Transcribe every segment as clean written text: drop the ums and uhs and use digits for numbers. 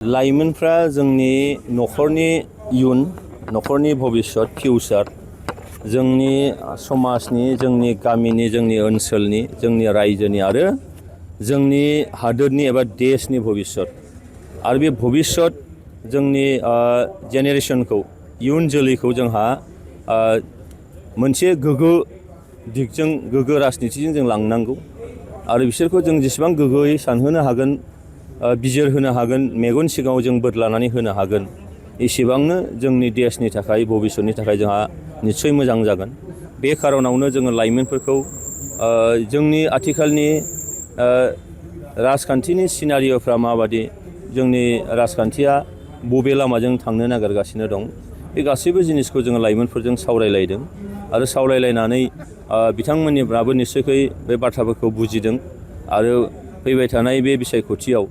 लाइमोनफ्रा जोंनि न'खरनि इयुन न'खरनि भबिष्यत फिउचार जोंनि समाजनि जोंनि गामिनि जोंनि ओनसोलनि जोंनि रायजोनि आरो जोंनि हादोरनि एबा देशनि भबिष्यत आरो बे भबिष्यत जोंनि जेनेरेशनखौ इयुन जोलैखौ जोंहा मोनसे गोग्गो दिगजों गोग्गो राजनितिजों जों लांनांगौ आरो बिसोरखौ जों जेसेबां गोग्गोयै सानहोनो हागोन बिजिर होनो हागोन मेगन सिगाङाव जों बोदलानानै होनो हागोन एसेबांनो जोंनि देशनि थाखाय भबिष्यतनि थाखाय जोंहा निस्सय मोजां जागोन बे खारनावनो जोङो लाइमोनफोरखौ जोंनि आथिखालनि राजखान्थिनि सिनारिय'फ्रा माबादि जोंनि राजखान्थिया बबे लामाजों थांनो नागिरगासिनो दं बे गासैबो जिनिसखौ जोङो लाइमोनफोरजों सावरायलायदों आरो सावरायलायनानै बिथांमोननिफ्राबो निस्सयकै बे बाथ्राफोरखौ बुजिदों आरो फैबाय थानाय बे बिसायख'थियाव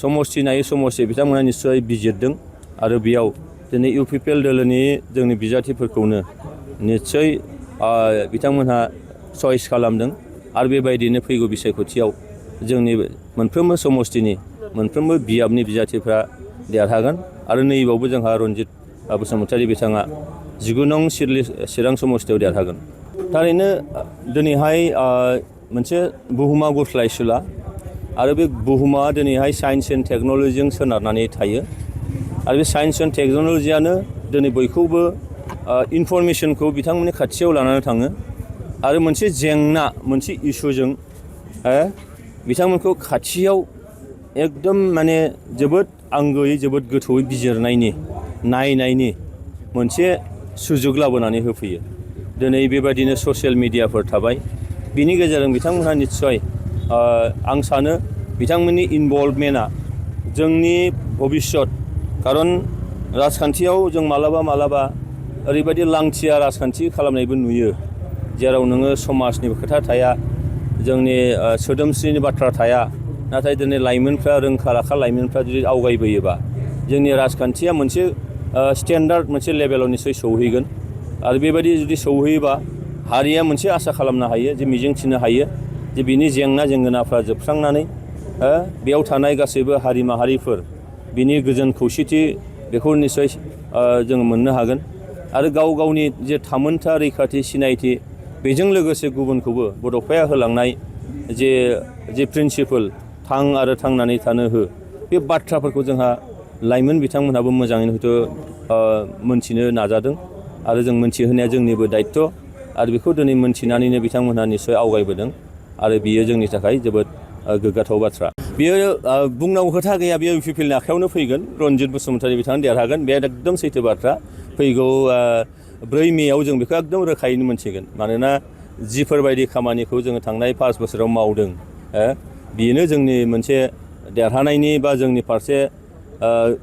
समस्ति नायै समस्ति बिथांमोना निस्सय बिजिरदों आरो बेयाव दिनै UPPL दोलोनि जोंनि बिजाथिफोरखौनो निस्सय बिथांमोनहा चइस खालामदों आरो बेबायदिनो फैगौ बिसायख'थियाव जोंनि मोनफ्रोमबो समस्तिनि मोनफ्रोमबो बियाबनि बिजाथिफ्रा देरहागोन आरो नैबावबो जोंहा रन्जित बसुमतारी बिथाङा 19 नं चिरां समस्तियाव देरहागोन थारैनो दिनैहाय मोनसे बुहुमा गुस्लायसुला आरो बे बुहुमा दिनैहाय साइन्स एन्ड टेक्न'लजिजों सोनारनानै थायो आरो बे साइन्स एन्ड टेक्न'लजियानो दिनै बयखौबो इनफरमेसनखौ बिथांमोननि खाथियाव लानानै थाङो आरो मोनसे जेंना मोनसे इस्युजों बिथांमोनखौ खाथियाव एकदम माने जोबोद आंगोयै जोबोद गोथौयै बिजिरनायनि नायनायनि मोनसे सुजुग लाबोनानै होफैयो दिनै बेबायदिनो ससियेल मिडियाफोर थाबाय बिनि गेजेरजों बिथांमोनहा निस्सय आं सानो बिथांमोननि इनभल्भमेन्टआ जोंनि भबिष्यत खारन राजखान्थियाव जों मालाबा ओरैबायदि लांथिया राजखान्थि खालामनायबो नुयो जेराव नोङो समाजनिबो खोथा थाया जोंनि सोदोमस्रिनि बाथ्रा थाया नाथाय दिनै लाइमोनफ्रा रोंखा राखा लाइमोनफ्रा जुदि आवगायबोयोबा जोंनि राजखान्थिया मोनसे स्टेन्डार्ड मोनसे लेभेलाव निस्सय सौहैगोन आरो बेबायदि जुदि सौहैयोबा हारिया मोनसे आसा खालामनो हायो जे मिजिंथिनो हायो जे बिनि जेंना जेंगोनाफ्रा जोबस्रांनानै बेयाव थानाय गासैबो हारि माहारिफोर बिनि गोजोन खौसेथि बेखौ निस्सय जों मोननो हागोन आरो गाव गावनि जे थामोनथा रैखाथि सिनायथि बेजों लोगोसे गुबुनखौबो बड'फाया होलांनाय जे प्रिन्सिपल थां आरो थांनानै थानो हो बे बाथ्राफोरखौ जोंहा लाइमोन बिथांमोनहाबो मोजाङैनो हयथ' मोनथिनो नाजादों आरो जों मोनथिहोनाया जोंनिबो दायित्व आरो बेखौ दिनै मोनथिनानैनो बिथांमोनहा निस्सय आवगायबोदों आरो बियो जोंनि थाखाय जोबोद गोग्गाथाव बाथ्रा बियो बुंनांगौ खोथा गैया बियो UPPLनि आखायावनो फैगोन रन्जित बसुमतारी बिथाङा देरहागोन बे एकदम सैथो बाथ्रा फैगौ 4 मेयाव जों बेखौ एकदम रोखायैनो मोनथिगोन मानोना जिफोरबायदि खामानिखौ जोङो थांनाय 5 बोसोराव मावदों बेनो जोंनि मोनसे देरहानायनि बा जोंनि फारसे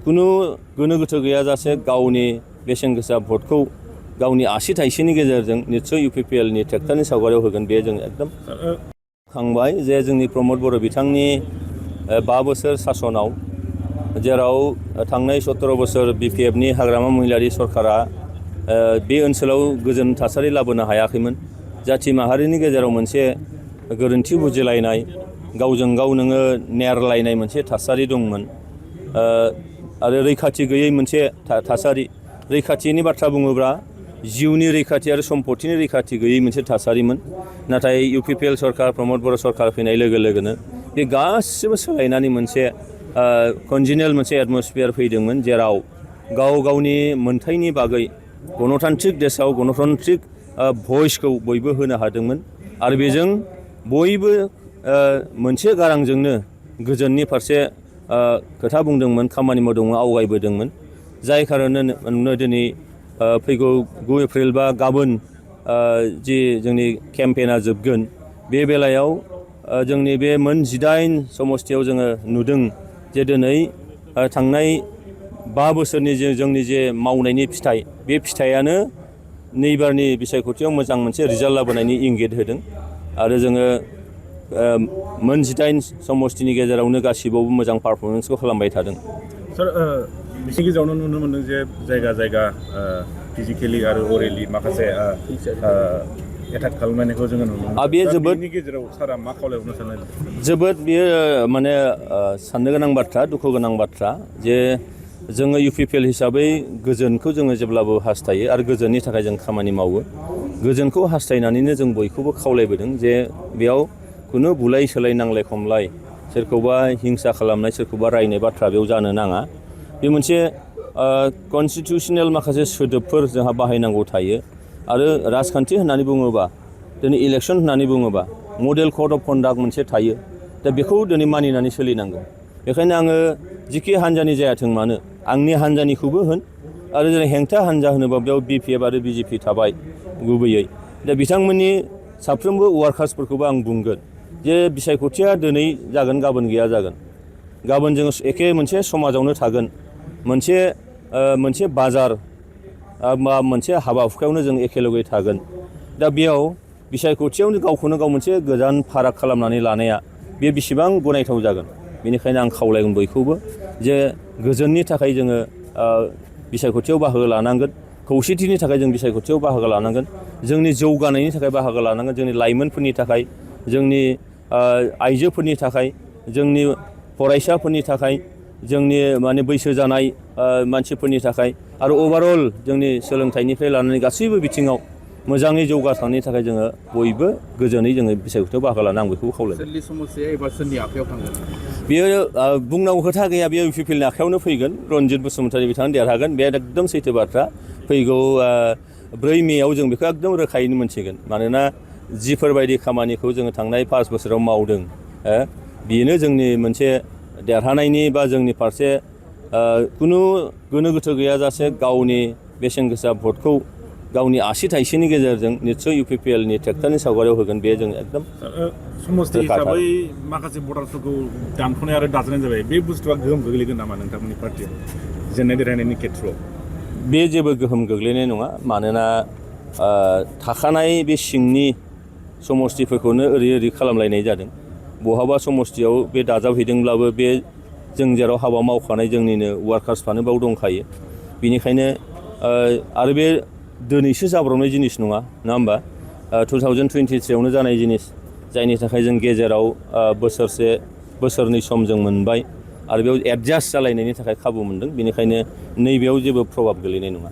खुनु गोनो गोथो गैयाजासे गावनि बेसेन गोसा भटखौ गावनि आसि थाइसेनि गेजेरजों निस्सय UPPLनि ट्रेक्टरनि सावगारियाव होगोन बे जों एकदम खांबाय जे जोंनि प्रमद बर' बिथांनि 5 बोसोर सासनाव जेराव थांनाय 17 बोसोर BPFनि हाग्रामा महिलारि सरकारा बे ओनसोलाव गोजोन थासारि लाबोनो हायाखैमोन जाथि माहारिनि गेजेराव मोनसे गोरोन्थि बुजिलायनाय गावजों गाव नोङो नेरलायनाय मोनसे थासारि दंमोन आरो रैखाथि गैयै मोनसे थासारि रैखाथिनि बाथ्रा बुङोब्ला जिउनि रैखाथि आरो सम्पतिनि रैखाथि गैयै मोनसे थासारिमोन नाथाय UPPL सरकार प्रमद बर' सरकार फैनाय लोगो लोगोनो बे गासिबो सोलायनानै मोनसे कन्जिनियेल मोनसे एटमस्फियार फैदोंमोन जेराव गाव गावनि मोनथायनि बागै गणतान्त्रिक देशआव गणतान्त्रिक भइसखौ बयबो होनो हादोंमोन आरो बेजों बयबो मोनसे गारांजोंनो गोजोननि फारसे खोथा बुंदोंमोन खामानि मावदोंमोन आवगायबोदोंमोन जाय खार'नावनो दिनै फैगौ 9 एप्रिल बा गाबोन जि जोंनि केम्पेइना जोबगोन बे बेलायाव जोंनि बे मोन 18 समस्तियाव जोङो नुदों जे दिनै थांनाय 5 बोसोरनि जोंनि जे मावनायनि फिथाइ बे फिथाइयानो नैबारनि बिसायख'थियाव मोजां मोनसे रिजाल्ट लाबोनायनि इंगित होदों आरो जोङो मोन 18 समस्तिनि गेजेरावनो गासिबावबो मोजां पारफरमेन्सखौ खालामबाय थादों सार बिनि गेजेरावनो नुनो मोनदों जे जायगा फिजिकेलि आरो अरेलि माखासे एटाक खालामनायखौ जोङो नुनो मोनो बेयो जोबोद बेनि गेजेराव सारा मा खावलायहरनो सानो जोबोद बेयो माने साननो गोनां बाथ्रा दुखु गोनां बाथ्रा जे जोङो UPPL हिसाबै गोजोनखौ जोङो जेब्लाबो हास्थायो आरो गोजोननि थाखाय जों खामानि मावो गोजोनखौ हास्थायनानैनो जों बयखौबो खावलायबोदों जे बेयाव खुनु बुलाय सोलाय नांलाय खमलाय सोरखौबा हिंसा खालामनाय सोरखौबा रायनाय बाथ्रा बेयाव जानो नाङा बे मोनसे कनस्टिटिउसनेल माखासे सोदोबफोर जोंहा बाहायनांगौ थायो आरो राजखान्थि होननानै बुङोबा दिनै इलेक्सन होननानै बुङोबा मडेल कड अफ कन्डाक्ट मोनसे थायो दा बेखौ दिनै मानिनानै सोलिनांगौ बेखायनो आङो जिखि हान्जानि जायाथों मानो आंनि हान्जानिखौबो होन आरो जेरै हेंथा हान्जा होनोबा बेयाव BPF आरो BJP थाबाय गुबैयै दा बिथांमोननि साफ्रोमबो वार्कार्सफोरखौबो आं बुंगोन जे बिसायख'थिया दिनै जागोन गाबोन गैया जागोन गाबोन जोङो एखे मोनसे समाजावनो थागोन मोनसे बाजार मोनसे हाबा हुखायावनो जों एखेलगे थागोन दा बेयाव बिसायख'थियावनो गावखौनो गाव मोनसे गोजान फाराग खालामनानै लानाया बे बेसेबां गनायथाव जागोन बेनिखायनो आं खावलायगोन बयखौबो जे गोजोननि थाखाय जोङो बिसायख'थियाव बाहागो लानांगोन खौसेथिनि थाखाय जों बिसायख'थियाव बाहागो लानांगोन जोंनि जौगानायनि थाखाय बाहागो लानांगोन जोंनि लाइमोनफोरनि थाखाय जोंनि आइजोफोरनि थाखाय जोंनि फरायसाफोरनि थाखाय जोंनि माने बैसो जानाय मानसिफोरनि थाखाय आरो अभारअल जोंनि सोलोंथाइनिफ्राय लानानै गासैबो बिथिङाव मोजाङै जौगाखांनायनि थाखाय जोङो बयबो गोजोनै जोङो बिसायख'थियाव बाहागो लानो आं बेखौबो खावलायो सोरनि समस्या एबा सोरनि आखायाव थांगोन बेयो बुंनांगौ खोथा गैया बेयो UPPLनि आखायावनो फैगोन रन्जित बसुमतारी बिथाङा देरहागोन बे एकदम सैथो बाथ्रा फैगौ 4 मेआव जों बेखौ एकदम रोखायैनो मोनसिगोन मानोना जिफोरबायदि खामानिखौ जोङो थांनाय 5 बोसोराव मावदों बेनो जोंनि मोनसे देरहानायनि बा जोंनि फारसे खुनु गोनो गोथो गैयाजासे गावनि बेसेन गोसा भटखौ गावनि आसि थाइसेनि गेजेरजों निस्सय UPPLनि ट्रेक्टरनि सावगारियाव होगोन बे जों एकदम समस्ति हिसाबै माखासे भटारफोरखौ दानख'नाय आरो दाजानाय जाबाय बे बुस्थुआ गोहोम गोग्लैगोन नामा नोंथांमोननि पार्टियाव जेननाय देरहानायनि खेथ्रआव बे जेबो गोहोम गोग्लैनाय नङा मानोना थाखानाय बे सिंनि समस्तिफोरखौनो ओरै खालामलायनाय जादों बहाबा समस्तियाव बे दाजाबहैदोंब्लाबो बे जों जेराव हाबा मावखानाय जोंनिनो वार्कार्सफ्रानो बाव दंखायो बेनिखायनो आरो बे दिनैसो जाब्रबनाय जिनिस नङा होमबा 2023आवनो जानाय जिनिस जायनि थाखाय जों गेजेराव बोसोरनै सम जों मोनबाय आरो बेयाव एडजास्ट जालायनायनि थाखाय खाबु मोनदों बेनिखायनो नैबेयाव जेबो प्रभाब गोलैनाय नङा